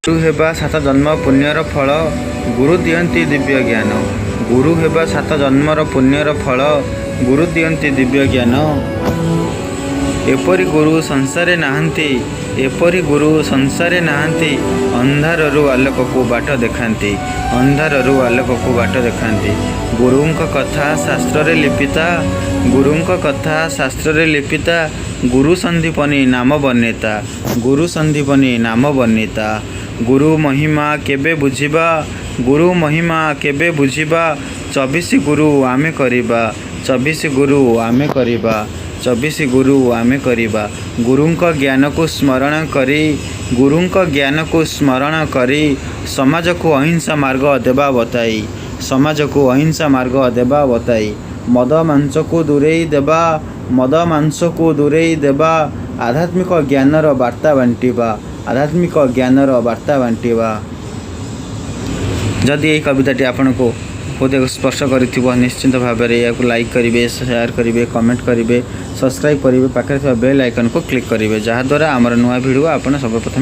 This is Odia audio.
ଗୁରୁ ହେବା ସାତ ଜନ୍ମ ପୁଣ୍ୟର ଫଳ, ଗୁରୁ ଦିଅନ୍ତି ଦିବ୍ୟ ଜ୍ଞାନ। ଗୁରୁ ହେବା ସାତ ଜନ୍ମର ପୁଣ୍ୟର ଫଳ, ଗୁରୁ ଦିଅନ୍ତି ଦିବ୍ୟ ଜ୍ଞାନ। ଏପରି ଗୁରୁ ସଂସାରେ ନାହାନ୍ତି, ଏପରି ଗୁରୁ ସଂସାରେ ନାହାନ୍ତି, ଅନ୍ଧାରରୁ ଆଲୋକକୁ ବାଟ ଦେଖାନ୍ତି, ଅନ୍ଧାରରୁ ଆଲୋକକୁ ବାଟ ଦେଖାନ୍ତି। ଗୁରୁଙ୍କ କଥା ଶାସ୍ତ୍ରରେ ଲିପିତା, ଗୁରୁଙ୍କ କଥା ଶାସ୍ତ୍ରରେ ଲିପିତା, ଗୁରୁ ସନ୍ଦୀପନୀ ନାମ ବର୍ଣ୍ଣିତା, ଗୁରୁ ସନ୍ଦୀପନୀ ନାମ ବର୍ଣ୍ଣିତା। ଗୁରୁ ମହିମା କେବେ ବୁଝିବା, ଗୁରୁ ମହିମା କେବେ ବୁଝିବା, 24 ଗୁରୁ ଆମେ କରିବା, 24 ଗୁରୁ ଆମେ କରିବା, 24 ଗୁରୁ ଆମେ କରିବା। ଗୁରୁଙ୍କ ଜ୍ଞାନକୁ ସ୍ମରଣ କରି, ଗୁରୁଙ୍କ ଜ୍ଞାନକୁ ସ୍ମରଣ କରି, ସମାଜକୁ ଅହିଂସା ମାର୍ଗ ଦେବା ବତାଇ, ସମାଜକୁ ଅହିଂସା ମାର୍ଗ ଦେବା ବତାଇ। ମଦ ମାଂସକୁ ଦୂରେଇ ଦେବା, ମଦ ମାଂସକୁ ଦୂରେଇ ଦେବା, ଆଧ୍ୟାତ୍ମିକ ଜ୍ଞାନର ବାର୍ତ୍ତା ବାଣ୍ଟିବା, ଆଧ୍ୟାତ୍ମିକ ଜ୍ଞାନର ବାର୍ତ୍ତା ବାଣ୍ଟିବା। ଯଦି ଏହି କବିତାଟି ଆପଣଙ୍କୁ ହୃଦୟକୁ ସ୍ପର୍ଶ କରିଥିବ, ନିଶ୍ଚିତ ଭାବରେ ଏହାକୁ ଲାଇକ୍ କରିବେ, ସେୟାର କରିବେ, କମେଣ୍ଟ କରିବେ, ସବସ୍କ୍ରାଇବ୍ କରିବେ, ପାଖରେ ଥିବା ବେଲ୍ ଆଇକନ୍କୁ କ୍ଲିକ୍ କରିବେ, ଯାହାଦ୍ୱାରା ଆମର ନୂଆ ଭିଡ଼ିଓ ଆପଣ ସର୍ବପ୍ରଥମେ